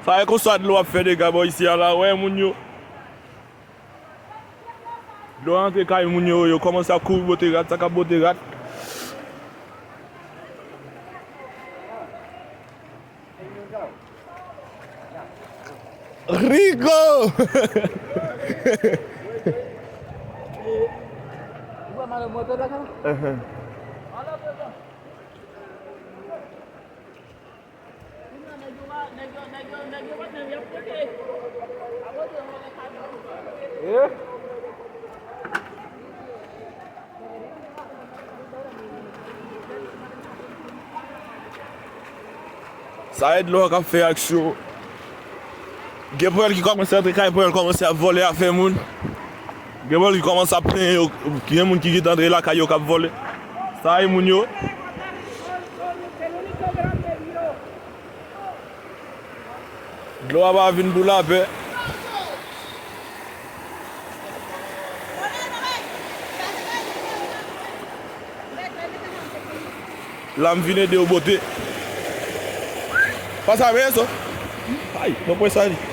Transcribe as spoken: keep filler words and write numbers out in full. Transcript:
Sa e konsa dlo ap fè dega bò isi a la, wè moun yo. Dlo antre kay moun yo, yo kòmanse ap kouri bote rat, sa k ap bote rat. Rico! Uhum. Sa e dlo k ap fè aksyon. Gen pwèl ki kòmanse antre kay pwèl, kòmanse ap vòlè afè moun. Gen pwèl ki kòmanse ap plenyen yo. Gen moun ki gentan antre lakay yo k ap vòlè. Sa e moun yo. Dlo a pa vin pou lapè. La m vin ede w bote. Pase a benyen so. Ay, mwen pwen sa li.